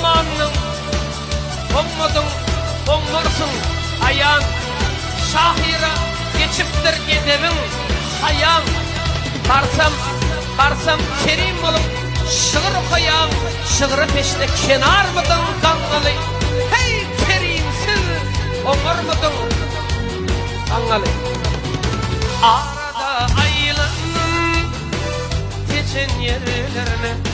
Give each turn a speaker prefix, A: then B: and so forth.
A: Oňmandyň, oňmadyň, oňmarsyň, aýan. Şahyra geçipdir edebiň, haýaň. Barsam, barsam Kerim bolup şygyr okaýaň, Şygra peşde kenarmydyň gaňňaly? Heý, Kerimsiz oňarmydyň gaňňaly? Arada aýlandym Tejen ýerlerine.